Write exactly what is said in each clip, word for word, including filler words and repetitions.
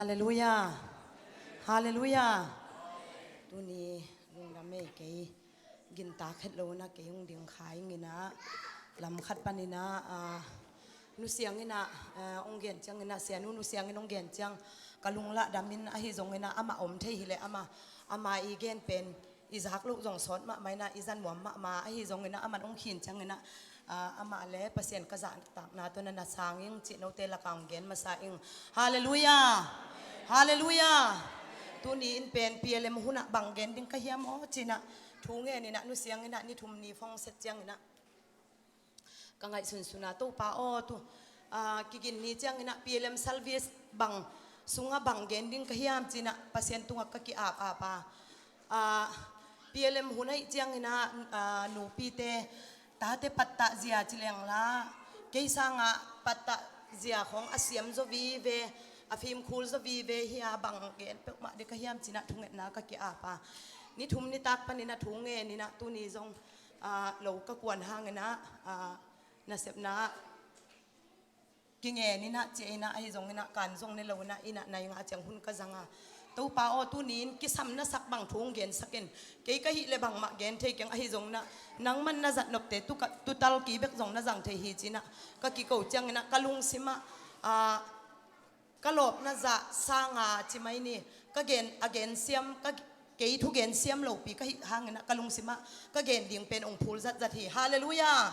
Halleluiah. Halleluiah. Tuni lungdam ei, kei gintak het lo inah kei hong ding kha ing inah, lam khat pan inah, ah, Nu Siang inah, ah, hong gen ciang inah, Sianu Nu Siang in hong gen ciang ka lunglah dam in, ahi zong inah amah om thei hileh amah, amah i gen pen i zak loh zong sawt mahmah inah, i za nuam mahmah, ahi zong inah amah hong khin ciang inah, ah, amah le Pasian ka zahtakna tawh na na sang ing cih note lakah hong gen masa ing. Halleluiah. Halleluiah. Tuni in pen P L M hunah bang gen ding ka hiam aw ci inah thu ngen inah, Nu Siang inah ni thum ni phone set ciang inah ka ngaihsunsun a, Topa aw, tu, ah, kigin ni ciang inah P L M service bang sungah bang gen ding ka hiam ci inah Pasian tungah ka ki-ap ap a, ah, P L M hun ahih ciang inah, ah, nupite, tate pattah zia ci leng la, kei sangah pattah zia khawng a siam zaw vive, a fimkhur zaw vive hi a, bang gen peuhmah ding ka hiam ci inah thungetna ka ki-ap a, ni thum nitak pan inah thu ngen inah tuni zong, ah, lo ka kuan hang inah, ah, nasepna kingen inah, cia inah, ahi zong inah kan zong ne lo inah, inah nai nga ciang hun ka zang a, Topa aw, tuni in kisam na sak bang thu hong gensak in. Kei ka hih le bangmah gen thei keng, ahi zong inah nangman na zat nopte tu ka, tutal ki bek zong na zang thei hi ci inah ka kiko ciang inah ka lungsim ah, ah, ka lawpna zah sanga ci mai ni, ka gen, a gen siam, ka, kei thu gen siam lopi ka hih hang inah ka lungsim ah ka gen ding pen hong phul zatzat hi. Halleluiah.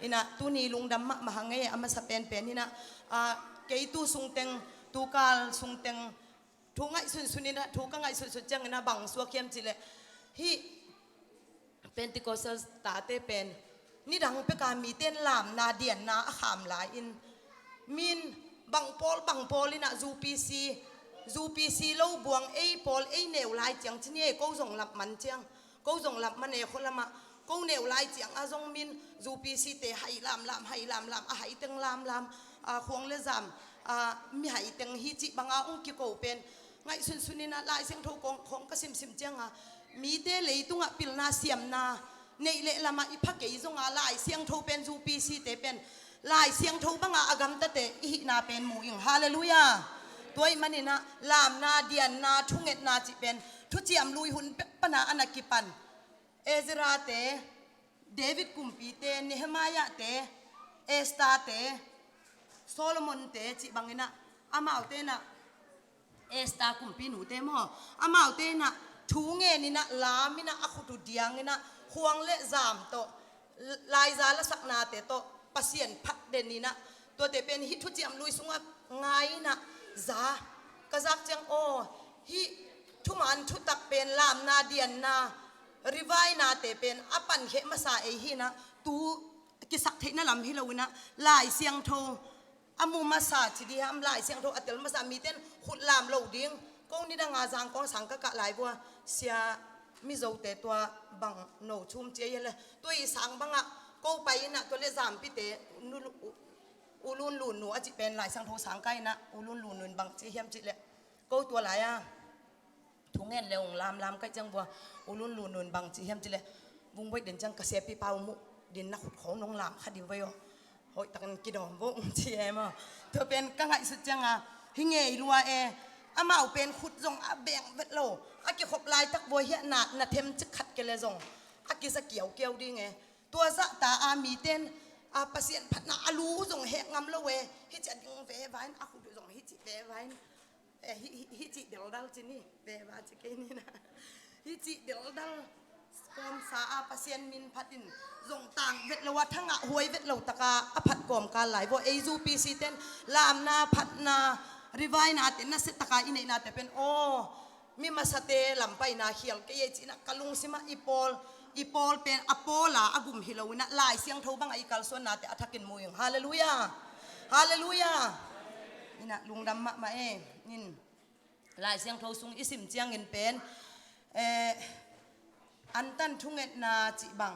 Inah tuni lungdam mahmah hang e, a masa penpen inah, ah, kei tu sungteng, tu kal sungteng thu ngaihsunsun inah, thu ka ngaihsunsun ciang inah bang suak hiam ci leh, hih Pentecostal tate pen nidang peka mite in lamna dianna a kham lai in, min bang pawl bang pawl inah U P C, U P C lo buang, ei pawl ei neu lai ciang ci ni e, ko zong lamman ciang, ko zong lamman e, khua lamah ko neu lai ciang a zong min U P C te hai lamlam, hai lamlam, a hai teng lamlam, a khuang le zam, a mi hai teng hi cih banga hong kiko pen ngaihsunsun inah Lai Siangtho khawng, khawng ka simsim cianga, mite leitungah pilna siamna neih leh lamah i pha kei zonga Lai Siangtho pen, U P C te pen Lai Siangtho banga a gamtate i hihna pen mu ing. Halleluiah. Tua ahih man inah lamna, dianna, thungetna cih pen Thuciam Lui hun pek pana a na kipan Ezra te, David kumpite, Nehemiah te, Esther te, Solomon te cih bang inah, amaute inah, Esther kumpi nute maw, amaute inah thu ngen inah, lam inah, a khut uh diang inah, khuang le zam tawh, laiza lasaknate tawh Pasian phat den inah, tuate pen hih Thuciam Lui sungah ngai inah, za, ka zak ciang aw, hih thuman thutak pen lamna, dianna, revivennate pen a pankheh masa ei hi inah, tu kisak theihna lam hi lo inah, Lai Siangtho a mu masa ci dih hiam, Lai Siangtho a tel masa, mite in khut lam lo ding. Ko nidanga Zangkong sang ka kah lai vua, sia Mizote tua bang no chum cia hi le, tua i sang bangah ko pai inah, tua le zampite nu, U Lun Lun nu a cih pen Lai Siangtho sang ka inah, U Lun Lun nu in bang ci hiam cih leh, ko tua lai-a thu ngen le hong lamlam kaih ciang vua, U Lun Lun nu in bang ci hiam cih leh, Vung Boih den ciang ka sepi pau muh din na khut khawng nong lam kha dih vai aw. Hoih takin kidawm vo, ci e maw. Tua pen ka ngaihsut cianga, hi ngei lua e. Amau pen khut zong a beng vet lo, a kikhop laitak vua hiah na, na them cik khat kei le zong a kiza kiaukiau ding e. Tua zahta a mite in, a, Pasian phatna a lu zong hek ngam lo e. Hih ciah ding veva in, a khut uh zong hih cih veva in. Eh, hih, hih, hih cih deldal ci ni, veva ci kei ni na. Hih cih deldal kawmsa a Pasian min phat in zong tang vet lo a, thangah huai vet lo taka a phat kawmkal lai vua. Ei U P C ten lamna, phatna, revivennate, nasia taka i neihnate pen aw, mi masate lampaina khial kei ei cihna ka lungsimah i pawl, i pawl pen a pawla a gum hi lo inah Lai Siangtho bangah i kalsuannate a thakin mu ing. Halleluiah. Halleluiah. Inah lungdam mahmah e. In Lai Siangtho sung i sim ciangin pen, eh, antan thungetna cih bang,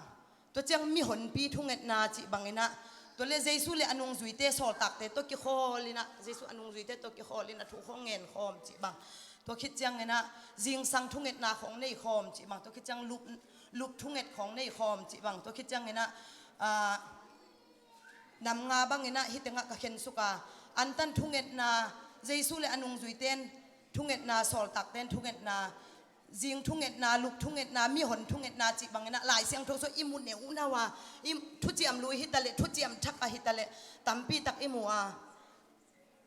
tua ciang mihonpi thungetna cih bang inah, tua le Jesu le a nungzuite, sawltakte tawh kikhawl inah, Jesu a nungzuite tawh kikhawl inah thu khawng ngen khawm cih bang, tua khit ciang inah zingsang thungetna khawng nei khawm cih bang, tua khit ciang lup, lup thunget khawng nei khawm cih bang, tua khit ciang inah, ah, nam nga bang inah hih tengah ka khensuk a, antan thungetna, Jesu le a nungzuite in thungetna, sawltakte in thungetna, zing thungetna, luk thungetna, mihon thungetna cih bangin ah Lai Siangtho sung i mu neuhneuh a, i thuciam lui hi ta leh, thuciam thak ahi ta leh, tampi tak i mu a.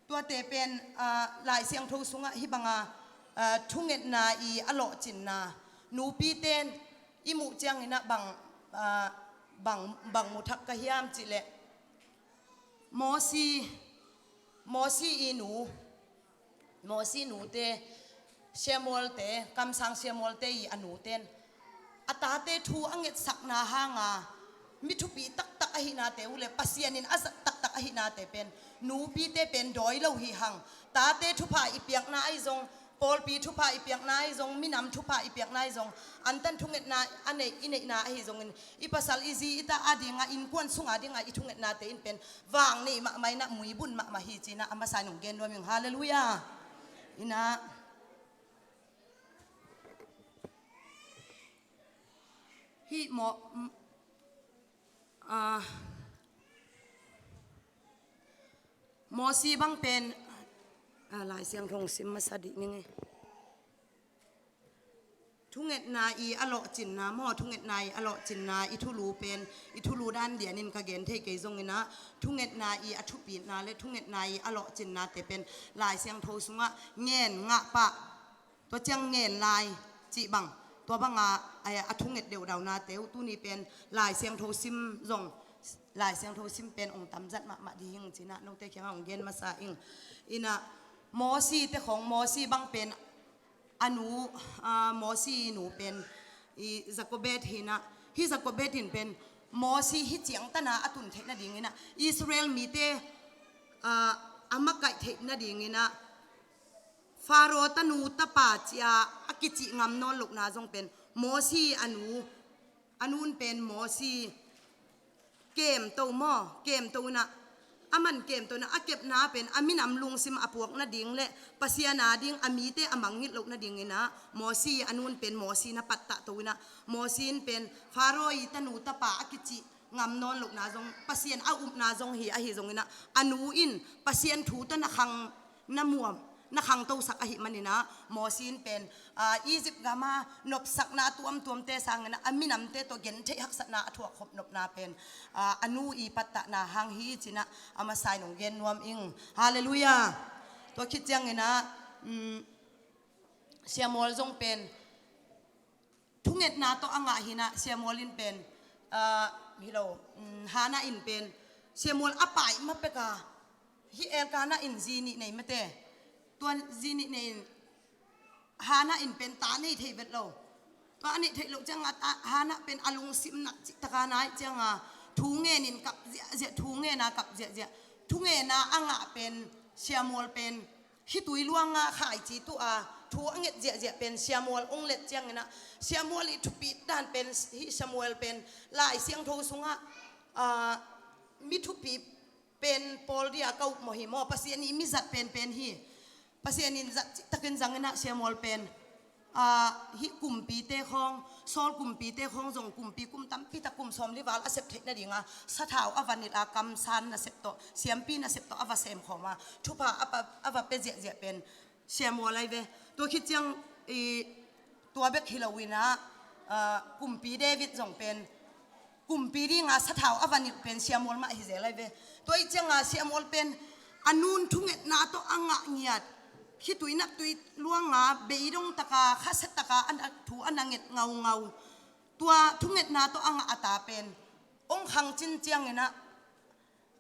Tuate pen, aa, Lai Siangtho sungah hih banga, aa, thungetna i a lawhcinna, nupite in i muh ciangin ah bang, aa, bang, bang mu thak ka hiam cih leh, Mosi, Mosi i nu, Mosi nute, Samuelte, kamsang Samuelte i a nute in a tate thu a ngetsakna hanga mi thupi taktak ahihnate uh le Pasian in a zat taktak ahihnate pen, nupite pen dawi lo hi hang. Tate thupha i piakna ahi zong, pawlpi thupha i piakna ahi zong, minam thupha i piakna ahi zong, antan thungetna a neih, i neihna ahi zongin, i pasal i zi i ta a dinga, innkuan sunga dinga i thungetnate in pen vang nei mahmah in ah, muibun mahmah hi ci-in ah a masa in hong gen nuam ing. Halleluiah. In ah, hih Mo-, m-, ah, Mosi bang pen, ah, Lai Siangtho sim masa dih ning e. Thungetna i a lawhcinna maw, thungetna i a lawhcinna, i thulu pen, i thulu dan lianin ka gen thei kei zongin ah, thungetna i a thupitna le thungetna i a lawhcinnate pen Lai Siangtho sungah ngen, ngah pah, tua ciang ngen lai cih bang, tua banga a, a thunget deuhdaunate uh tuni pen Lai Siangtho sim zong, Lai Siangtho sim pen hong tamzat mahmah ding hi ing ci-in ah note kiangah hong gen masa ing. In ah, Mosite khong, Mosi bang pen a nu, aa, Mosi i nu pen i Jokebed hi-in ah, hih Jokebed in pen Mosi hih ciangtan a a tun theih nadingin ah, Israel mite, aa, a makaih theih nadingin ah, Faro tanu tapa ci-a a kicih ngam nawn lohna zong pen Mosi a nu, a nu in pen Mosi kemto maw, kemto in ah, a man kemto in ah, a kepna pen a minam lungsim a puak nading le Pasian a ding a mite a mangngilh loh nadingin ah, Mosi a nu in pen Mosi na pattahto in ah, Mosi in pen Faro i tanu tapa a kicih ngam nawn lohna zong, Pasian a upna zong hi, ahi zongin ah, a nu in Pasian thu tawh na khang, na muam, na khangtosak ahih manin ah, Mosi in pen, aa, Egypt gama nopsakna tuamtuamte sangin ah, a minamte tawh gentheih haksatna a thuak khop nopna pen, aa, a nu i pattahna hang hi ci-in ah a masa in hong gen nuam ing. Halleluiah. Tua khit ciangin ah, um, Samuel zong pen thungetna tawh a ngah hi-in ah, Samuel in pen, aa, hi lo, um, Hannah in pen, Samuel a pai ma pek a, hih Elkanah in zi nih nei mate. Tua zi nih nei in, Hannah in pen ta nei thei vet lo. Tua a neih theih loh ciangah, ta, Hannah pen a lungsim nak cih taka nai ciangah, thu ngenin kap ziahziah, thu ngena kap ziahziah. Thungena a ngah pen, Samuel pen, khitui luanga khaici tuh a, thu a nget ziahziah pen Samuel hong let ciangin ah, Samuel i thupit dan pen, hih Samuel pen Lai Siangtho sungah, aa, mi thupi pen pawl dia ka upmawh hi maw, Pasian i mizat penpen hi. Pasian in zat cihtakin zangin ah Samuel pen, aa, hih kumpite khawng, Saul kumpite khawng zong kumpi kum tampi tak, kum sawmli val a sep theih nadinga sathau a va nilh a, kamsan nasep tawh, siampi nasep tawh a va semkhawm a, thupha a va, a va pia ziahziah pen Samuel ahi ve. Tua khit ciang, i, tua bek hi lo in ah, aa, kumpi David zong pen kumpi dinga sathau a va nilh pen Samuel mah hi zel ahi ve. Tua ahih ciangah Samuel pen a nu in thungetna tawh a ngah ngiat, khitui naptui luanga beidong taka, khasia taka a na, thu a na nget ngaungau. Tua thungetna tawh a ngah a ta pen hong khangcin ciangin ah,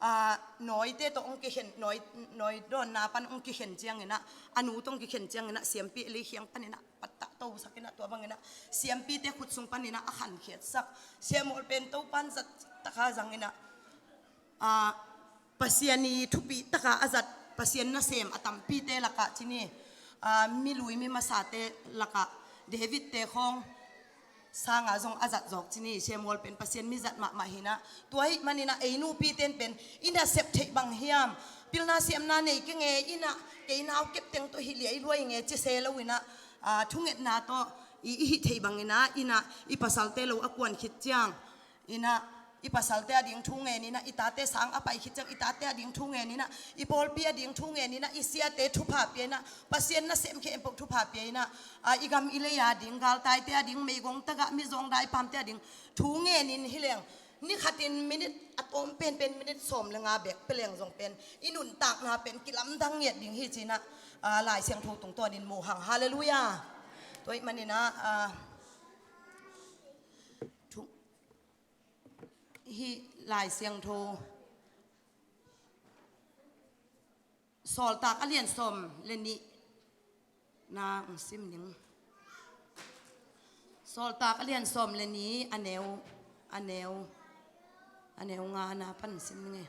aa, nawite tawh hong kikhen, nawi, nawi dawnna pan hong kikhen ciangin ah, a nu tawh hong kikhen ciangin ah, siampi Eli kiang panin ah pattahtosak in ah, tua bangin ah siampite khut sung panin ah a khankhiatsak. Samuel pen Topa in zat taka zangin ah, aa, Pasian i thupitaka a zat, Pasian nasem a tampite lakah ci ni, aa, mi lui mi masate lakah Davidte khawng sanga zong a zat zawk ci ni. Samuel pen Pasian mizat mahmah hi-in ah, tua ahih manin ah ei nupite in pen i nasep theih bang hiam, pilna siamna nei keng e, in ah kei nau kep teng tawh hih liai luai ing e ci se lo in ah, aa, thungetna tawh i, i hih theih bangin ah, in ah i pasalte lo a kuan khit ciang in ah, I pasalte ading thu ngen in ah, i tate sang a pai khit ciang i tate ading thu ngen in ah, i pawlpi ading thu ngen in ah, i siate thupha pia in ah, Pasian nasem khempeuh thupha pia in ah, a, i gam i lei ading, galtaite ading, meigong tagah, mizawng daipamte ading thu ngen in hi leng, ni khatin minute a tawm penpen minute sawm le nga bek pia leng zong pen i nuntakna pen kilamdang ngiat ding hi ci-in ah, a, Lai Siangtho tungtawnin mu hang. Halleluiah. Tua ahih manin ah, a, thu, hih Lai Siangtho Sawltak a lian sawm le nih na hong sim ning. Sawltak a lian sawm le nih a neu, a neu, a neu nga na pan sim ning e.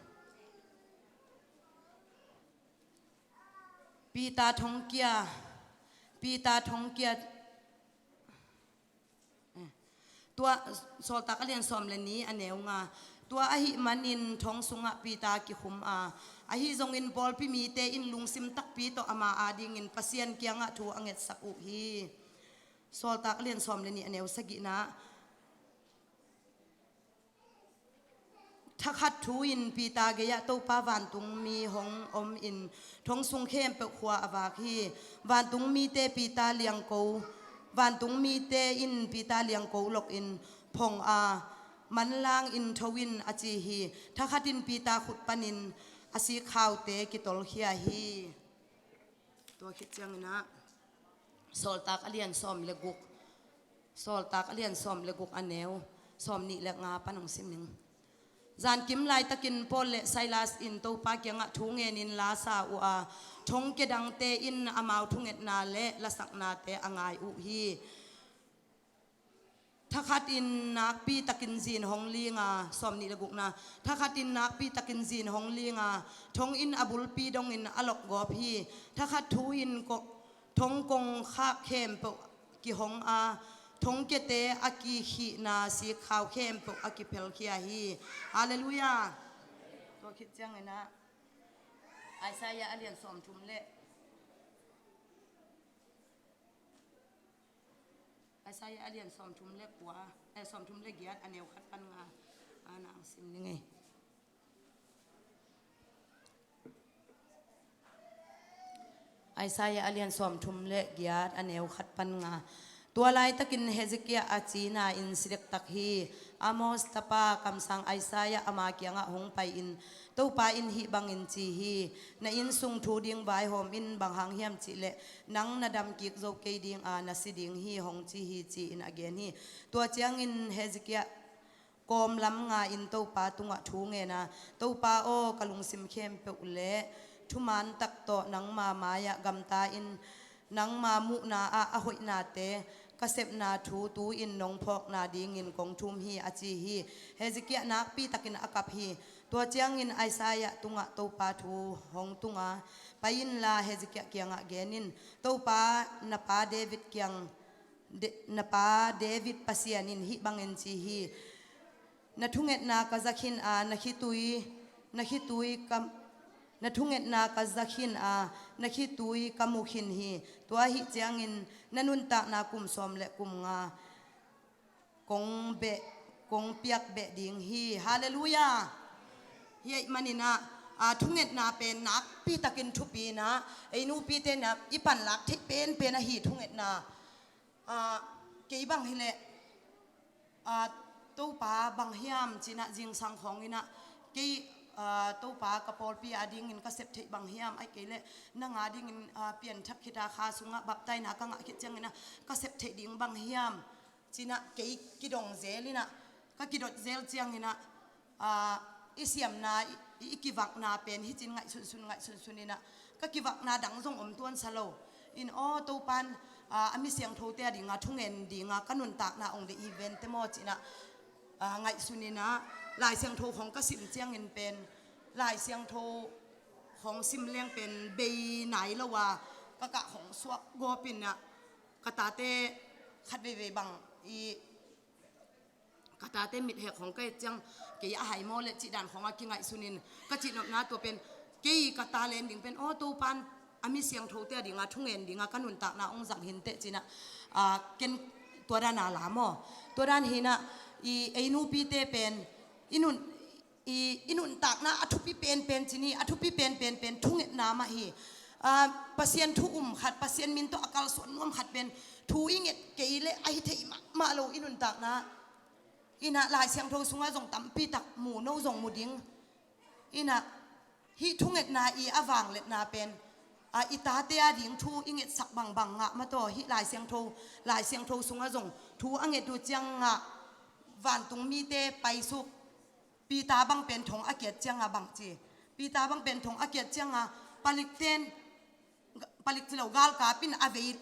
Peter thongkia, Peter thongkia, eh, tua, Sawltak a lian sawm le nih a neu nga. Tua ahih manin thong sungah Peter kikhum a, ahi zongin pawlpi mite in lungsim takpi tawh ama adingin Pasian kiangah thu a ngetsak uh hi. Sawltak a lian sawm le nih a neu sagihna. Thakhat thu-in Peter gei-ah Topa vantungmi hong om in thong sung khempeuh khua a vak hi. Vantungmite Peter liangko, vantungmite in Peter liangko lokin phong a, manlang in tho in a ci hi. Thakhatin Peter khut panin a sikhaute kitolkhia hi. Tua khit ciangin ah Sawltak a lian sawm le guk, Sawltak a lian sawm le guk a neu sawm nih le nga pan hong sim ning. Zankim laitakin Paul le Silas in Topa kiangah thu ngenin la sa uh a, thongkia dangte in amau thungetna le lasaknate a ngai uh hi. Thakhatin nakpi takin zin hong ling a, sawm nih le gukna. Thakhatin nakpi takin zin hong ling a, thong in a bulpi dongin a lokgawp hi. Thakhat thu-in ko-, thong kongkhak khempeuh kihong a, thongkiate a kikhihna sikkhau khempeuh a kiphelkhia hi. Halleluiah. Tua khit ciangin ah Isaiah a lian sawmthum le Isaiah a lian sawmthum le kua, eh, sawmthum le giat a neu khat pan nga a nang sim ning ei. Isaiah a lian sawmthum le giat a neu khat pan nga. Tua laitakin Hezekiah a cina in si dektak hi. Amos tapa kamsang Isaiah ama kiangah hong pai-in, Topa in hih bangin ci hi, na inn sung thu ding vaihawm in, bang hang hiam cihleh nang na damkik zo kei ding a, na si ding hi hong ci hi, ci-in a gen hi. Tua ciangin Hezekiah kawm lam nga-in Topa tungah thu ngen a, Topa aw, ka lungsim khempeuh le thuman tak tawh nangma mai-ah gamta in, nangma muhna ah a hoihnate, ka sepna thu tu-in nong phawkna dingin kong thum hi, a ci hi. Hezekiah nakpi takin a kap hi. Tua ciangin Isaiah tungah Topa thu hong tung a, pai inla Hezekiah kiangah gen in, Topa, na pa David kiang, De-, na pa David Pasian in hih bangin ci hi, na thungetna ka za khin a, na khitui, na khitui ka, na thungetna ka za khin a, na khitui ka mu khin hi. Tua ahih ciangin na nuntakna kum sawm le kum nga kong beh, kong piak beh ding hi. Halleluiah. Hih ahih manin ah, a, thungetna pen nakpi takin thupi in ah, ei nupite in ah i panlak theih penpen ahi thungetna. A, kei bang hileh, a, Topa bang hiam ci-in ah zingsang khawng in ah kei, a, Topa ka pawlpi adingin ka sep theih bang hiam, ahih kei leh nang adingin, a, pianthak khit a kha sungah baptaina ka ngah khit ciangin ah ka sep theih ding bang hiam ci-in ah kei kidong zel in ah, ka kidot zel ciangin ah, a, i siamna, i, i kivakna pen hih ci-in ngaihsunsun, ngaihsunsun in ah, ka kivakna dang zong om tuan sa lo. In aw, Topan, a, a mi siangthote ading a thungen ding a ka nuntakna ong deih hi vente maw ci-in ah, a, ngaihsun in ah, Lai Siangtho khawng ka sim ciangin pen, Lai Siangtho khawng sim leng pen bei nai lo a, ka kah khawng suak gawp in ah, ka tate khat veivei bang i, ka tate mithek khawng ka et ciang, kei a hai maw leh cih dan khawng a kingaihsun in, ka cihnopna tua pen, kei ka talent ding pen, aw, Topan a mi siangthote ading a thungen ding a ka nuntakna ong zang hi inteh ci-in ah, a, ken tua dan a la maw. Tua dan hi in ah, i, ei nupite pen, i nun, i, i nuntakna a thupi penpen ci ni, a thupi penpen pen thungetna mah hi. Aa, Pasian thu um khat, Pasian min tawh a kalsuan nuam khat pen thu i nget kei leh ahi thei mahmah lo i nuntakna. Inah Lai Siangtho sungah zong tampi tak mu, no zong mu ding. Inah hih thungetna i a vangliatna pen, a, i tate a ding thu i ngetsak bangbang ngah mah tawh, hih Lai Siangtho, Lai Siangtho sungah zong thu a nget uh ciangah vantung mite paisuk. Peter bang pen thong a kiat ciangah bang ci? Peter bang pen thong a kiat ciangah palikten, palik ci lo, galkap in a vei,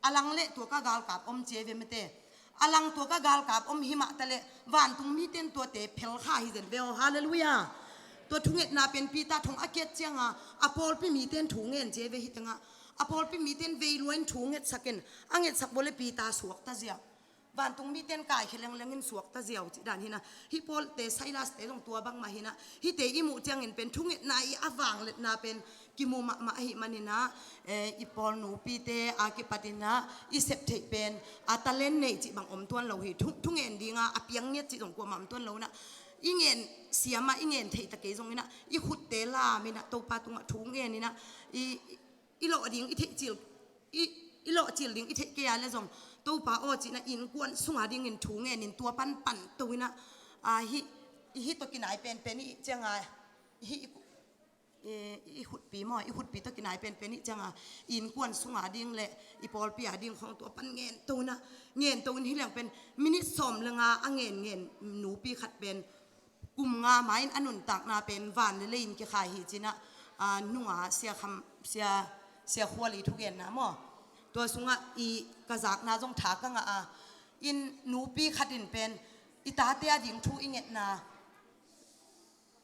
a lang leh tua ka galkap om ci ve mate. A lang tua ka galkap om hi mah taleh vantung miten tuate phelkha hi zen ve aw. Halleluiah. Tua thungetna pen Peter thong a kiat ciangah a pawlpi miten thu ngen ci ve hi tengah. A pawlpi miten vei lua in thu ngetsak in, a ngetsak vua leh Peter suakta ziau. Vantung miten kaikhia lengleng in suakta ziau cih dan hi na. Hih Paul te Silas te zong tua bangmah hi na. Hihte i muh ciangin pen thungetna i a vangliatna pen kimu mahmah ahih manin ah, eh, i Paul nupite a kipat in ah i sep theih pen a talent nei cih bang om tuan lo hi. Thu, thungen ding a, a piang ngiat cih zong kuamah om tuan lo in ah, i ngen siam a, i ngen theih ta kei zongin ah i khutte lam in ah Topa tungah thu ngen in ah i, i lawh ding i theih cil, i, i lawh cil ding i theih kei a leh zong, Topa aw ci in ah innkuan sung a dingin thu ngen in tua pan pan to in ah, a, hih, i hih tawh kinai penpen i ciang a, hih i, i, i khutpi maw, i khutpi tawh kinai penpen i ciang a, innkuan sung a ding leh i pawlpi a ding khawng tua pan ngen to in ah, ngen to in hi leng pen minit sawm leh nga a ngen ngen nupi khat pen kum nga ma in a nuntakna pen van leh lei in kikhai hi ci in ah, a, nunga Sia Kham, Sia, Sia Khual i thugenna maw, tua sungah i ka zakna zong tha ka ngah a, in nupi khat in pen i tate a ding thu i ngetna,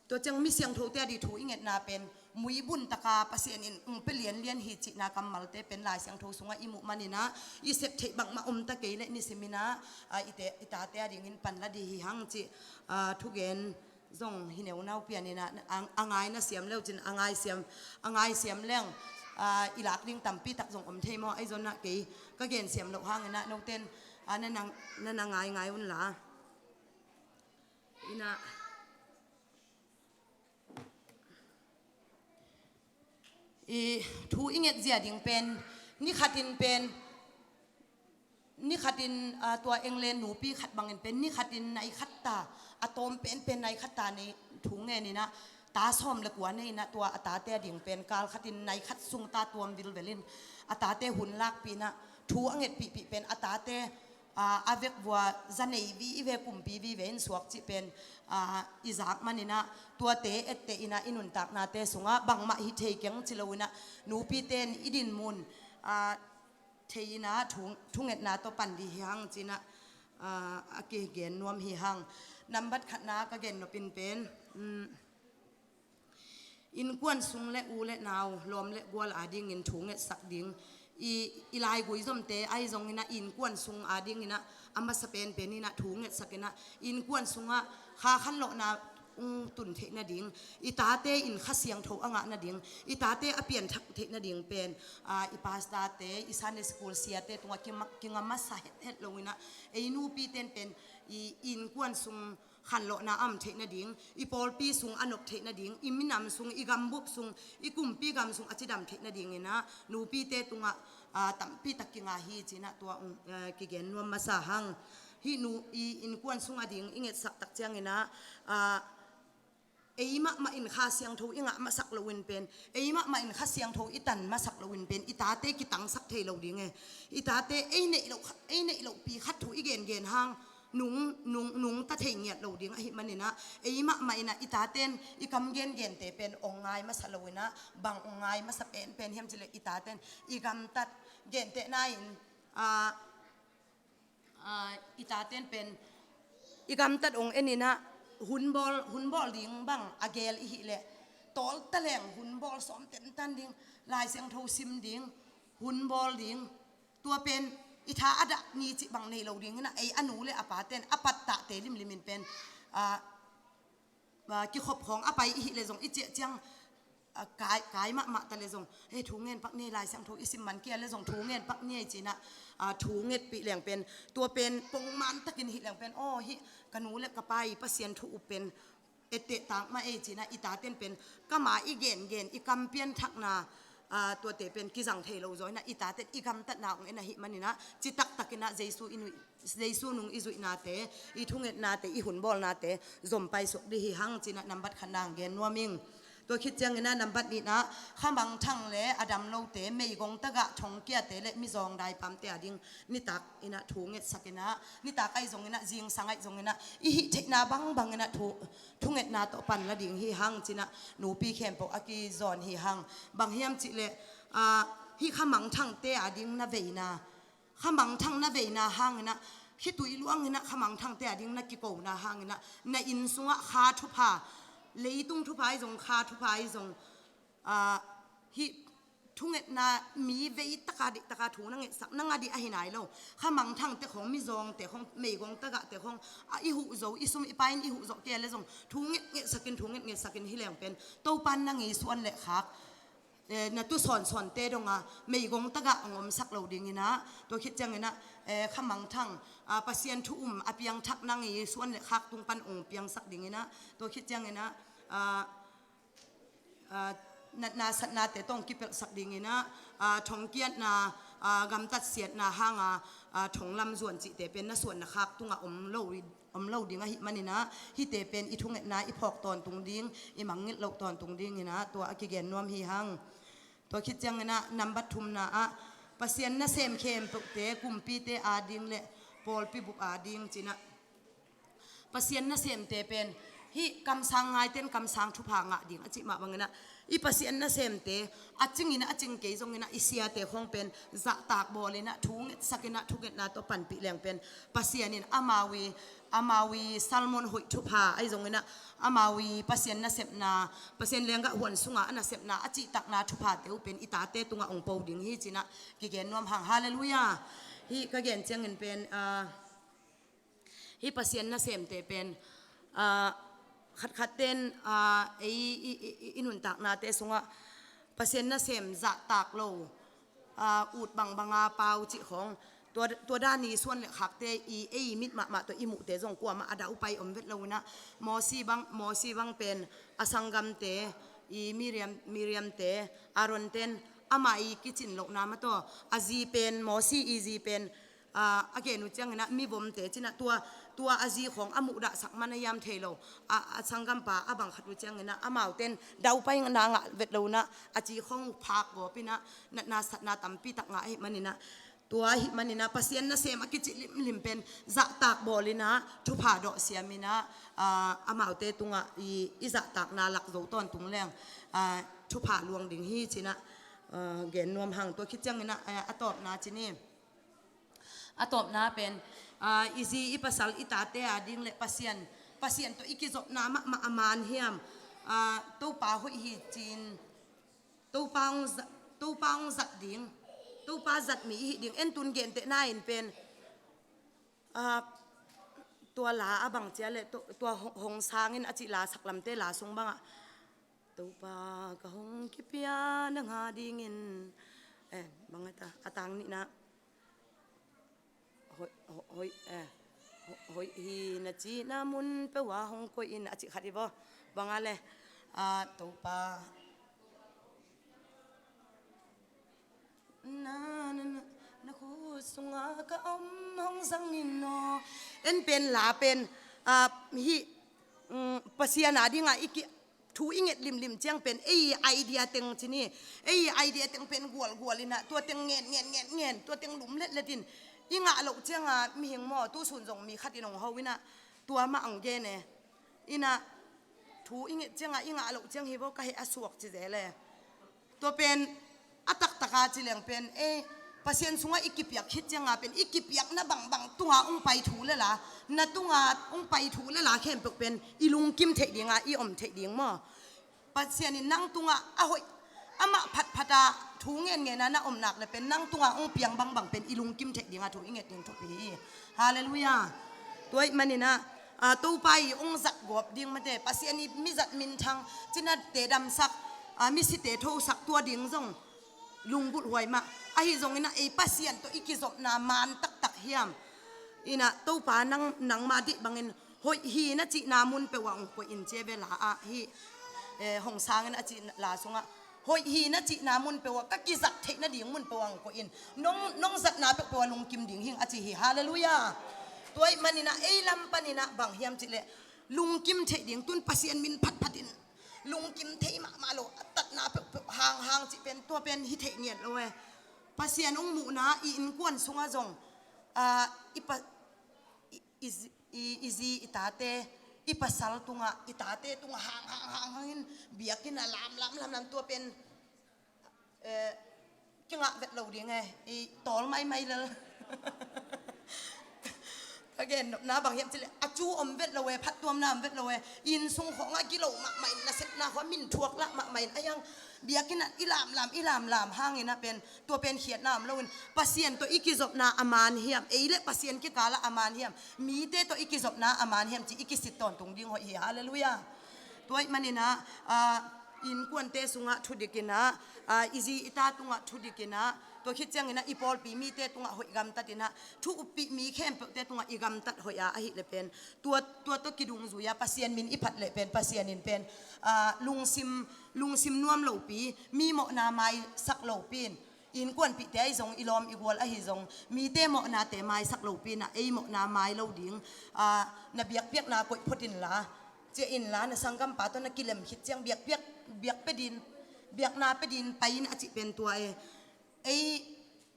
tua ciang mi siangthote a ding thu i ngetna pen muibun taka Pasian in ong pia lianlian hi cihna kammalte pen Lai Siangtho sungah i muh manin ah i sep theih bangmah om ta kei leh nisim in ah, a, i te, i tate a dingin pan la ding hi hang cih, a, thugen zong hi neunau pian in ah, a, a ngai na siam leu cin a ngai siam, a ngai siam leng, a, i lak ding tampi tak zong om thei maw, ahi zongin ah kei ka gen siam loh hangin ah noten, a, na na, na na ngai ngai un la. In ah, i thu i nget zia ding pen, ni khat in pen, ni khat in, a, tua England nupi khat bangin pen, ni khat in nai khat ta, a tawm penpen nai khat ta nei thu ngen in ah, ta sawm leh kua nei in ah, tua a tate a ding pen kal khat in nai khat sung ta tuam vilvel in, a tate hun lakpih in ah, thu a ngetpihpih pen a tate, a, a vek vua za nei vive, kumpi vive in suak cih pen, a, i zak manin ah, tuate etteh in ah i nuntaknate sungah bangmah hi thei keng ci lo in ah, nupite in i dinmun, a, thei in ah thu, thungetna tawh pan ding hi hang ci in ah, a, a kigen nuam hi hang. Nambat khatna ka gen nop in pen, um, innkuan sung leh u leh nau, lawm leh gual a dingin thu ngetsak ding. I, i laigui zomte ahi zongin ah innkuan sung a dingin ah a masa penpen in ah thu ngetsak in ah, innkuan sungah kha khanlawhna ong tun theih nading, i tate in Kha Siangtho a ngah nading, i tate a pianthak theih nading pen, a, i pastorte, i Sunday school siate tungah kinga, kinga masa hethet lo in ah, ei nupite in pen i innkuan sung khanlawhna a om theih nading, i pawlpi sung a nop theih nading, i minam sung, i gambup sung, i kumpi gam sung a cidam theih nadingin ah nupite tungah, a, tampi tak kinga hi ci in ah tua, um, a, kigen nuam masa hang. Hih nu, i innkuan sung a ding i ngetsak tak ciangin ah, a, ei mahmah in Kha Siangtho i ngah masak lo in pen, ei mahmah in Kha Siangtho i tan masak lo in pen, i tate kitangsak thei lo ding e. I tate ei neih loh, ei neih lohpi khat thu i gengen hang, nung, nung, nungta thei ngiat lo ding ahih manin ah, ei mahmah in ah i taten i kam gengente pen ong ngai masa lo in ah, bang ong ngai masa penpen hiam cih leh i taten i gamtat, gentehna in, a, a, i taten pen i gamtat ong en in ah, hun bawl, hun bawl ding bang a gel i hih leh, tawlta leng hun bawl sawm tentan ding, Lai Siangtho sim ding, hun bawl ding, tua pen i tha a dah ni cih bang nei lo ding in ah, ei a nu leh a paten a pattahte limlim in pen, a, a, kikhop khawng a pai i hih leh zong, i ciah ciang, a, kai, kai mahmah ta leh zong, hei, thu ngen pak ni, Lai Siangtho i sim man kei a leh zong thu ngen pak ni ci in ah, a, thu ngetpih leng pen, tua pen pongman takin hih leng pen, aw, hih ka nu leh ka pa i Pasian thu up pen etteh tak mah ei cinah i taten pen kama i gengen i kam pianthakna, aa, tuate pen kizang thei lo zaw inah i taten i gamtatna ong en ahih maninah citaktakinah Jesu i nuih, Jesu nung i zuihnate, i thungetnate, i hunbawlnate zom paisuak dih hi hang cinah nambat khatna ang gen nuam ing. Tua khit cianginah nambat nihnah kha mangthang le a dam lote, meigong tagah thongkiate le mizawng daipamte a ding nitak inah thu ngetsakinah, nitak ahi zonginah, zingsang ahi zonginah, i hih theihna bangbang inah thu, thungetna tawh pan la ding hi hang cinah nupi khempeuh a kizawn hi hang. Bang hiam cihleh, aa, hih kha mangthangte a ding na veina, kha mangthang na veina hanginah, khitui luanginah kha mangthangte a ding na kikona hanginah, na inn sungah kha thupha, leitung thupha ahi zong, kha thupha ahi zong, aa, hih thungetna mi vei taka dih taka thu na ngetsak, na ngah dih ahi nai lo. Kha mangthangte khong, mizawngte khong, meigong tagahte khong, a, i huh zo, i sum i pai in i huh zawh kei le zong thu ngetngetsakin, thu ngetngetsakin hi leng pen Topan na ngei suan le khak, eh, na tu sawnsawnte donga meigong tagah ang omsak lo dinginah, tua khit cianginah, eh, kha mangthang, ah, Pasian thu um a piangthak na ngei suan le khak tung pan ong piangsak dinginah, tua khit cianginah, ah, aa, natna satnate tawh kipelhsak dinginah, aa, thongkiatna, aa, gamtatsiatna hanga, aa, thonglam zuan cihte pen na suan na khak tungah om lo, om lo ding ahih maninah, hihte pen i thungetna i phawk tawntung ding, i mangngilh loh tawntung dinginah tua a kigen nuam hi hang. Tua khit cianginah nambat thumna ah Pasian nasem khempeuhte, kumpite a ding le pawlpi bup a ding cinah Pasian nasemte pen hih kamsang ngaiten kamsang thupha ngah ding a cih mah banginah, i Pasian nasemte a cingin a cing kei zonginah, i siate khong pen zahtak bawlinah, thu ngetsakinah, thungetna tawh panpih leng pen Pasian in amau i, amau i sermon hoih thupha ahi zonginah, amau i Pasian nasepna, Pasian lenggah huan sunga a nasepna a cihtakna thuphate uh pen i tate tungah ong po ding hi cinah kigen nuam hang. Halleluiah. Hih ka gen ciangin pen, aa, hih Pasian nasemte pen, aa, khatkhatten, aa, ei i, i, i, i nuntaknate sungah Pasian nasem zahtak lo, aa, ut bangbanga pau cih khong, tua, tua dan i suan le khakte i, ei mit mahmah tawh i muhte zong kuamah a daupai om vet lo inah, Mosi bang, Mosi bang pen a sanggamte, i Miriam, Miriamte, Aaron ten amah i kicin lohna mah tawh, a zi pen, Mosi i zi pen, aa, a gen uh cianginah mivomte cinah tua, tua a zi khong a muhdahsak man a hiam thei lo. A, a sanggampa a bang khat uh cianginah amauten daupaina ngah vet lo inah a zi khong uh phak gawpinah natna satna tampi tak ngah ahih maninah, tua ahih maninah Pasian nasem a kici limlim pen zahtak bawlinah, thupha dawh siaminah, aa, amaute tungah i, i zahtakna lak zo tawntung leng, aa, thupha luang ding hi cinah, aa, gen nuam hang. Tua khit cianginah, aa, a tawpna cin hi. A tawpna pen, aa, i zi i pasal i tate a ding le Pasian, Pasian tawh i kizopna mahmah a man hiam, aa, Topa hoih hi cin, Topa hong za-, Topa hong zat ding, Topa zat mi i hih ding. En tun gentehna in pen, aa, tua la a bang cia le, to-, tua hong, hong sangin a cih la saklamte la sung bangah, Topa ka hong kipia nang a dingin, eh, bang a ta, a tang nihna, hoih, hoih, hoih, eh, ho-, hoih hi na cihna mun peuh ah hong koih in a cih khat hi vaw. Bang a le, ah, Topa, na, na, na, na khut sungah ka om hong zang in aw. En pen la pen, ah, hih, mm, Pasian a dingah i ki, thu i nget limlim ciang pen ei idea teng cin hi. Ei idea teng pen gualgual inah, tua teng ngen, ngen, ngen, ngen, tua teng lum letlet in i ngah loh cianga mihing maw, tusun zong mi khat in hong ho inah, tua mah ang gen e. Inah thu i nget cianga i ngah loh ciang hi vaw ka heh a suak ci zel e. Tua pen a taktaka ci leng pen, eh, Pasian sungah i kipiak khit cianga pen i kipiakna bangbang tunga hong pai thu le la, na tunga hong pai thu le la khempeuh pen i lungkim theih dinga i om theih ding maw? Pasian in nang tungah a hoih, amah phatphata thu ngenngen a na om nak le pen nang tungah hong piang bangbang pen i lungkim theih dinga thu i nget ding thupi hi. Halleluiah. Tua ahih maninah, ah, Topa i hong zat gawp ding mate, Pasian i mizat minthang, cinate damsak, ah, misite thosak tua ding zong lunggulh huai mah. Ahi zonginah ei Pasian tawh i kizopna man taktak hiam? Inah Topa nang, nangma dih bangin Hoih hi na cihna mun peuh ah hong koih in ci a, ve la ah hi. Eh, Hong Sang in a cih la sungah, hoih hi na cihna mun peuh ah, ka kizat theih nading mun peuh ah hong koih in. Nong, nong zatna peuhpeuh ah lungkim ding hing a ci hi. Halleluiah. Tua ahih manin ah ei lam panin ah bang hiam cih leh, lungkim theih ding, tun Pasian min phatphat in lungkim thei mahmah lo, a tatna peuhpeuh hanghang cih pen, tua pen hi thei ngiat lo e. Pasian hong muhna i innkuan sungah zong, ah, i pa, i, i, zi- i, i zi i tate, i pasal tungah, i tate tungah hang hang hang hang in, biakinn ah lam lam lam lam, tua pen, eh, kingah vet lo ding e, i tawl maimai lel. Ka gen nopna bang hiam cih leh, a cu om vet lo e, phattuamna om vet lo e, inn sung khawngah gilo mahmah in, nasepna khawng min thuak lah mahmah in, a hiang biakinn ah i lam lam, i lam lam hangin ah pen, tua pen khiatna om lo in, Pasian tawh i kizopna a man hiam, ei le Pasian kikalah a man hiam, mite tawh i kizopna a man hiam cih i kisit tawntung ding hoih hi. Halleluiah. Tua ahih manin ah, ah, innkuante sungah thudik in ah, ah, i zi i ta tungah thudik in ah, tua khit ciangin ah i pawlpi mite tungah hoih gamtat in ah, thu uppih mi khempeuhte tungah i gamtat hoih a, ahih leh pen, tua, tua tawh kidungzui a Pasian min i phat leh pen, Pasian in pen, ah, lungsim, lungsim nuam lopi, mi mawhna maisak lopi in, innkuanpihte ahi zong, i lawm i gual ahi zong, mite mawhnate maisak lopi in ah, ei mawhna mai lo ding, ah, na biakpiakna koih phot inla, ciah inla, na sanggampa tawh na kilem khit ciang biakpiak, biak pe din, biakna pe din pai in a cih pen tua e. Ei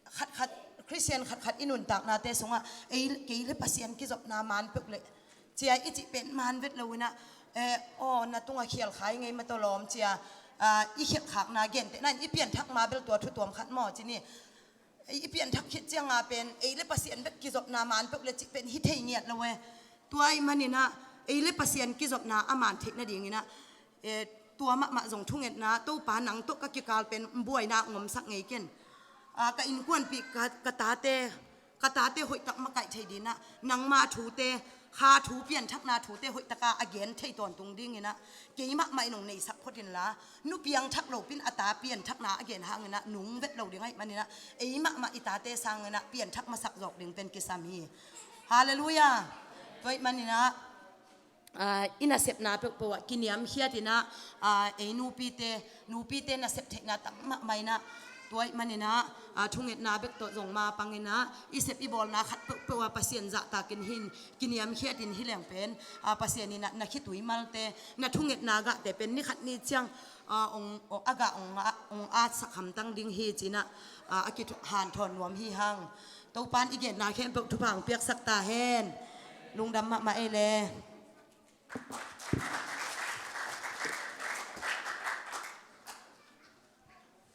khatkhat, Khristian khatkhat i nuntaknate sungah, ei, kei le Pasian kizopna man peuh leh, cia i cih pen man vet lo in ah, eh, aw, na tungah khial kha i ngei mah tawh lawm, cia, ah, i khialhkhakna gentehna in i pianthak ma bel tua thu tuam khat maw, ci ni. I pianthak khit cianga pen, ei le Pasian bek kizopna man peuh le cih pen hi thei ngiat lo e. Tua ahih manin ah, ei le Pasian kizopna a man theih nadingin ah, eh, tua mahmah zong thungetna, Topa nang tawh ka kikal pen buaina ngomsak ngei ken. Ah, ka innkuanpih, ka, ka tate, ka tate hoihtak makaih thei dingin ah, nangma thute, kha thu, pianthakna thute hoihtaka a gen thei tawntung dingin ah, kei mahmah in hong neisak phot inla, nu piangthak lopin a ta pianthakna a gen hangin ah nung vet lo ding ahih manin ah, ei mahmah i tate sangin ah pianthak masak zawk ding pen kisam hi. Halleluiah. Tua ahih manin ah, ah, i nasepna peuhpeuh ah kiniamkhiat in ah, ah, ei nupite, nupite nasep theihna tam mahmah in ah, tua ahih manin ah, ah, thungetna bek tawh zong mapang in ah, i sep i bawlna khat peuhpeuh ah Pasian zahtakin hi in, kiniamkhiat in hi leng pen, ah, Pasian in ah na khitui malte, na thungetna gahte pen ni khat ni ciang, ah, hong, hong, a gah hong, hong atsak hamtang ding hi ci in ah, ah, a kihanthawn nuam hi hang. Topan i genna khempeuh thupha hong piaksak ta hen. Lungdam mahmah ei le.